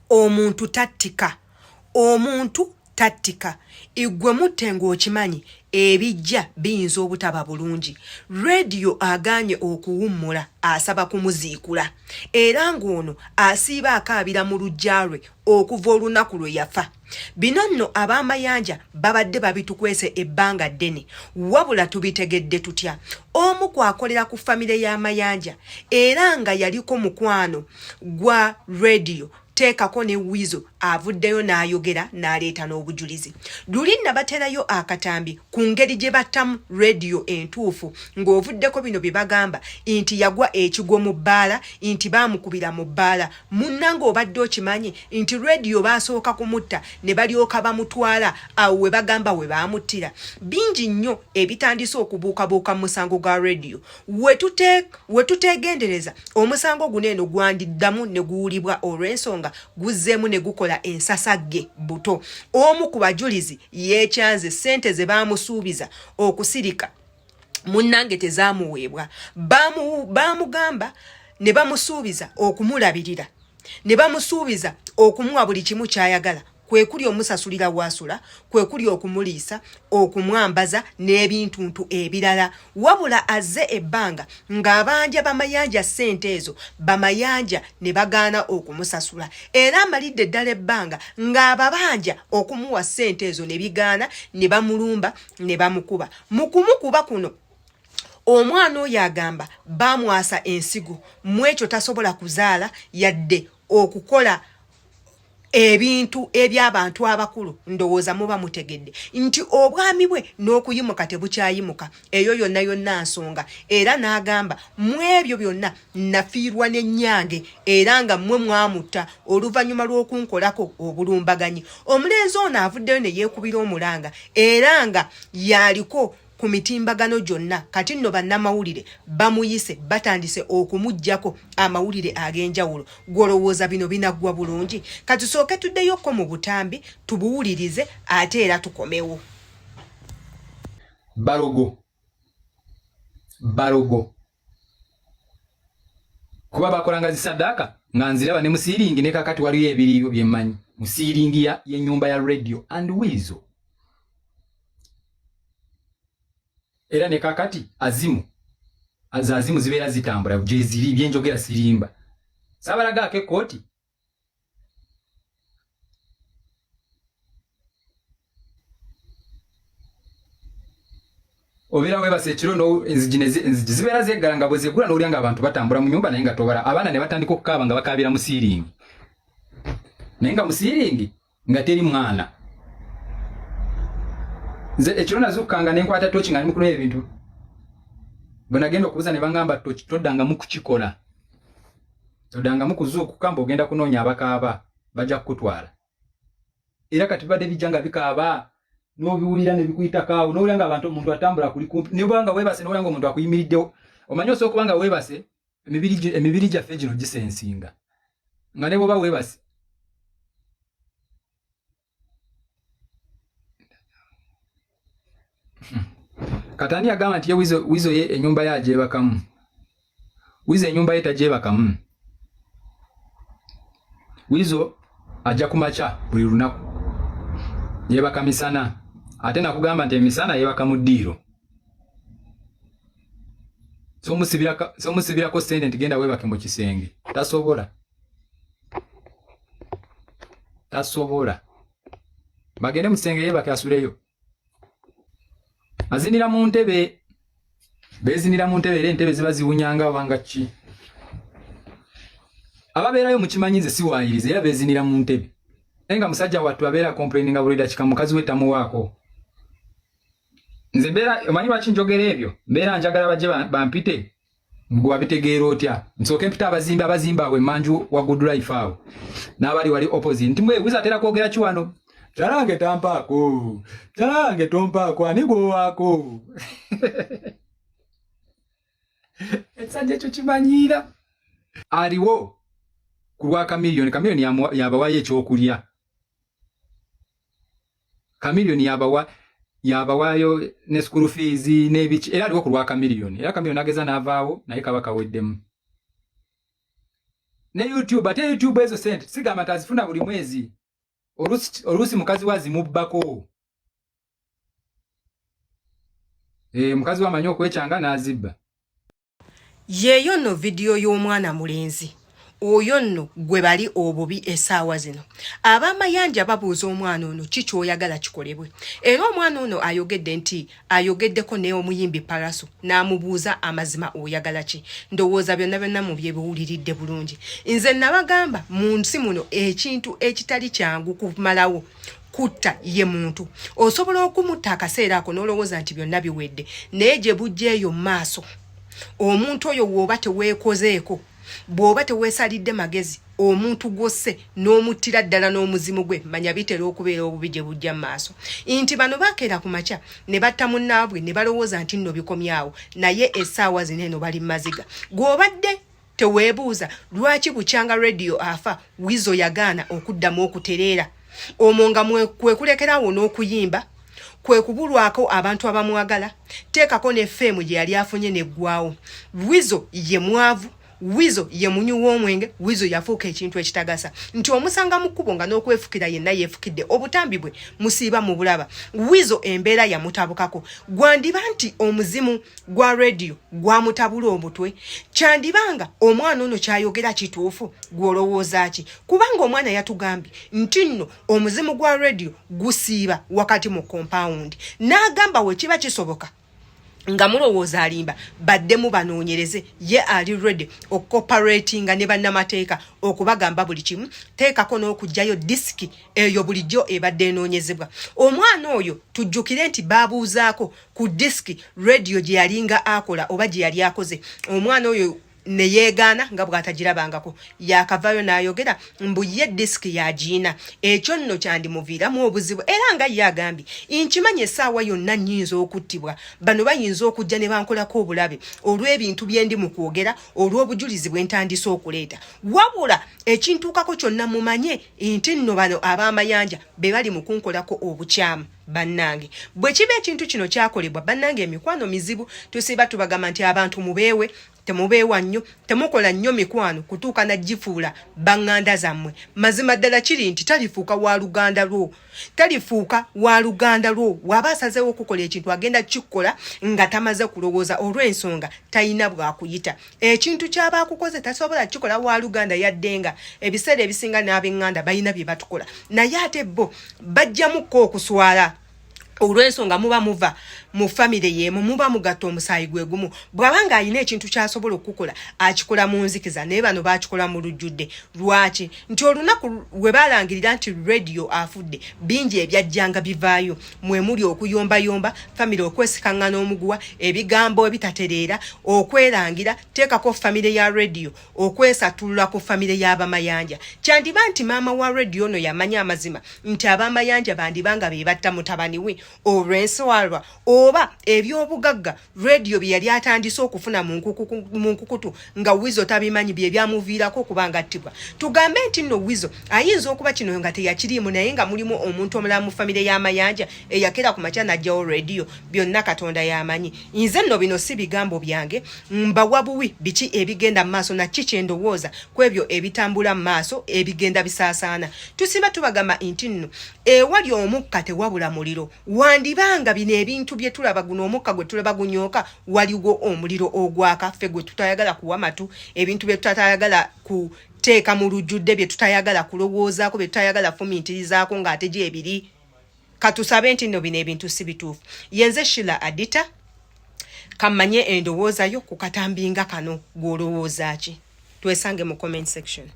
Omuntu tattika. Omuntu tattika. Iggwe mutte ng'okimanyi ebijja biyinza obutaba bulungi. Radio agaanye okuwummula asaba kumuziikula era ng'ono asiiba akaabira mu luggya lwe okuva olunaku lwe yafa. Bino nno ab'amayanja babadde babitukwese ebbanga ddene wabula tubitegedde tutya? Omu ku akolera ku famire y'amayanja era nga yaliko mukwano gwa Radio teekako ne Weasel avuddeyo n'ayogera n'aleeta n'obujulizi. Luli nabaterayo akatambi ku ngeri gye battamu Radio entuufu ng'ovuddeko bino bye bagamba nti yagwa ekigwo mu bbaala nti baamukubira mu bbaala. Munnange obadde okimanyi nti Radio baasooka kumutta ne balyoka bamutwala awo we bagamba we baamuttira? Bingi nnyo ebitandise okubuukabuuka mu musango gwa Radio. We tuteegendereza omusango guno eno gwandiddamu ne guwulibwa olw'ensonga guzzeemu ne gukola ensasagge buto. Omu ku bajulizi yeekyanze ssente ze baamusuubiza okusirika munnange tezaamuweebwa. Baamugamba ne bamusuubiza okumulabirira ne bamusuubiza okumuwa buli kimu ky'ayagala kwe kuli omusasulira w'asula, kwe kuli okumuliisa, okumwambaza n'ebintuntu ebirala. Wabula azze ebbanga ng'abanja Bamayanja ssente ezo, Bamayanja ne bagaana okumusasula. Era amalidde ddala ebbanga ng'ababanja okumuwa ssente ezo ne bigaana ne bamulumba ne bamukuba. Mu kumukuba kuno omwana oyo agamba baamwasa ensigo mu ekyo tasobola kuzaala yadde okukola ebintu eby'abantu abakulu. Ndowooza muba mutegedde nti obwami bwe n'okuyimuka tebukyayimuka. Eyo yonna yonna nsonga. Era n'agamba mu ebyo byonna nafiirwa n'ennyange era nga mmwe mwamutta oluvannyuma lw'okunkolako obulumbaganyi. Omulenzi ono avuddeyo ne yeekubira omulanga era nga y'aliko ku mitimbagano gyonna. Kati nno bannamawulire bamuyise batandise okumuggyako amawulire ag'enjawulo. Gw'olowooza bino binaggwa bulungi? Katusooke tuddeyokko mu butambi tubuwulirize ate era tukomewo. Balogo balogo kuba bakolanga zisaddaaka nga nziraba ne musiiringi ne kakati waliyo ebiriyo byemmanyi mu siiringi y'ennyumba ya Radio and Weasel. Era ne kakati azimu azimu zibeera zitambula gyeziri byenjogera sirimba sabalagaako ekkooti. Obeera weebase ekiro enzigi zibeera zeggala nga bwe zeggula n'owulira nga abantu batambula mu nyumba naye nga tobala abaana ne batandika okukaaba nga bakaabira mu siiringi naye nga mu siiringi nga teri mwana. Nze ekiro nazukkanga ne nkwata toki nga ndi mu kunoonya ebintu bwe nagenda okubuuza ne bangamba toki toddangamu kukikola toddangamu kuzuukuka mbu ogenda kunoonya abakaaba bajja kukutwala. Era kati bibadde bijja nga bikaaba n'obiwulira ne bikuyitako awo n'owulira nga abantu omuntu atambula kuli kumpi ne bwanga weebase n'owulira nga omuntu akuyimiriddewo. Omanyi osobola okuba nga weebase emibiri gyaffe gino gisensinga nga ne bw'oba weebase Kati ani yagamba nti ye Weasel ye ennyumba ye agyebakamu? Weasel ennyumba ye tagyebakamu. Weasel ajja ku makya buli lunaku yeebaka misana, ate nakugamba nti emisana yeebaka mu ddiiro. Somusibirako ssente nti genda weebake mu kisenge, tasobola, tasobola. Bagende mu kisenge yeebake asuleyo. Azinira mu ntebe, beezinira mu ntebe era entebe ziba ziwunyanga wanga ki. Ababeerayo mukimanyi nze siwaayiriza era beezinira mu ntebe. Naye nga musajja wattu abeera complaininga buli dakika mukazi we tamuwaako. Nze mbeera omanyi lwaki njogera ebyo, mbeera njagala bajje bampite Gwe wabitegeera otya? Nsooke mpita abazimbi abazimba awo emmanju wa Good Life awo n'abali wali opposite nti mwe Wiza atera kwogera ki wano? Mukyala wange tampaako, mukyala wange tompaako, ani gw'owaako? Ekisajja ekyo kimanyiira. Aliwo ku lwa Chameleone, Chameleone yabawayo ekyokulya. Chameleone yabawa yabawaayo ne school fees n'ebiki era aliwo ku lwa Chameleone era Chameleone ageza n'avaawo naye kaba kaweddemu. Ne YouTube, ate YouTube ezo sente sigamba nti azifuna buli mwezi, oluusi mukazi we azimubbako. Mukazi we amanyi okwekyanga n'azibba. Yeeyo nno vidiyo y'omwana mulenzi oyo nno gwe bali obubi essaawa zino. Ab'amayanja babuuza omwana ono ki ky'oyagala kikolebwe, era omwana ono ayogedde nti ayogeddeko ne omuyimbi Pallaso n'amubuuza amazima oyagala ki. Ndowooza byonna byonna mu byebiwuliridde bulungi. Nze nabagamba mu nsi muno ekintu ekitali kyangu kumalawo kutta ye muntu. Osobola okumutta akaseera ako n'olowooza nti byonna biwedde, naye gye bujja eyo mu maaso omuntu oyo w'oba teweekozeeko, bw'oba teweesalidde magezi, omuntu gw'osse n'omuttira ddala n'omuzimu gwe, manya bitera okubeera obubi gye bujja mu maaso. Nti bano bakeera ku makya ne batta munnaabwe ne balowooza nti nno bikomyawo, naye essaawa zino eno bali mu maziga. Gw'obadde teweebuuza lwaki bukyanga Radio afa, Weasel yagaana okuddamu okutereera omwo nga kwe kulekeraawo n'okuyimba, kwe kubulwako abantu abamwagala, teekako ne feemu gye yali afunye n'eggwawo. Weasel ye mwavu, Weasel ye munywi w'omwenge, Weasel yafuuka ekintu ekitagasa nti omusanga mu kkubo nga n'okwefukira yenna yeefukidde, obutambi bwe musiiba mubulaba. Weasel embeera yamutabukako, gwandiba nti omuzimu gwa Radio gwamutabula omutwe, kyandiba nga omwana ono kyayogera kituufu. Gw'olowooza ki? Kubanga omwana yatugambye nti nno omuzimu gwa Radio gusiiba wakati mu kompawundi, n'agamba we kiba kisoboka nga mulowooza alimba, baddemu banoonyereze, ye ali ready okukoperatinga ne bannamateeka okubagamba buli kimu, teekako n'okuggyayo disiki eyo bulijjo ebadde enoonyezebwa. Omwana oyo tujjukire nti baabuuzaako ku disiki Radio gye yalinga akola oba gye yali akoze, omwana oyo ne yeegaana nga bw'atagirabangako. Yaakavaayo n'ayogera mbu ye disiki yagiina. Ekyo nno kyandimuviiramu obuzibu, era nga ye agambye nkimanyi essaawa yonna nnyinza okuttibwa, bano bayinza okujja ne bankolako obulabe olw'ebintu bye ndi mu kwogera, olw'obujulizi bwe ntandise okuleeta. Wabula ekintuukako kyonna mumanye nti nno bano ab'amayanja be bali mu kunkolako obukyamu. Bannange, bwe kiba ekintu kino kyakolebwa, bannange emikwano mizibu. Tusiiba tubagamba nti abantu mubeewe, temubeewa nnyo, temukola nnyo mikwano kutuuka na gifuula baŋŋanda zammwe. Mazima ddala kiri nti talifuuka wa luganda lwo, talifuuka wa luganda lwo. Waba asazeewo okukola ekintu agenda kukikola nga tamaze kulowooza, olw'ensonga talina bwakuyita. Ekintu ky'aba akukoze tasobola kukikola wa luganda, yadde nga ebiseera ebisinga n'ab'eŋŋanda balina bye batukola, naye ate bo bajjamukko okuswala olw'ensonga muba muva mu famire y'emu, muba mugatta omusaayi gwe gumu. Bw'aba ng'alina ekintu ky'asobola okukola akikola mu nzikiza, naye bano baakikola mu lujjudde. Lwaki? Nti olunaku lwe balangirira nti Radio afudde, bingi ebyajjanga bivaayo, mwe muli okuyombayomba famire, okwesikaŋŋana omuguwa, ebigambo ebitatereera, okwerangira, teekako famire ya Radio okwesatulula ku famire y'abamayanja. Kyandiba nti maama wa Radio ono yamanya amazima nti abamayanja bandiba nga be batta mutabani we olw'enswalwa oba ebyobugagga Radio bye yali atandise okufuna mu nkukutu nga Weasel tabimanyi, bye byamuviirako okuba nga attibwa. Tugambe nti nno Weasel ayinza okuba kino nga teyakiriimu, naye nga mulimu omuntu omulala mu famire y'amayanja eyakera ku makya n'aggyawo Radio. Byonna Katonda y'amanyi. Nze nno bino si bigambo byange, mbawa buwi biki ebigenda mu maaso na ki kye ndowooza ku ebyo ebitambula mu maaso ebigenda bisaasaana. Tusiba tubagamba nti nno ewali omukka tewabula muliro. Wandiba nga bino ebintu bye tulaba, guno omukka gwe tulaba gunyooka, waliwo omuliro ogwaka ffe gwe tutayagala kuwa matu, ebintu bye tutayagala kuteeka mu lujjudde, bye tutayagala kulowoozaako, bye tutayagala fumiitirizaako ng'ate gyebiri. Katusabe nti nno bino ebintu si bituufu. Yenze Shila Adita, kammanye endowooza yo ku katambi nga kano. Gw'olowooza ki? Twesange mu comment section.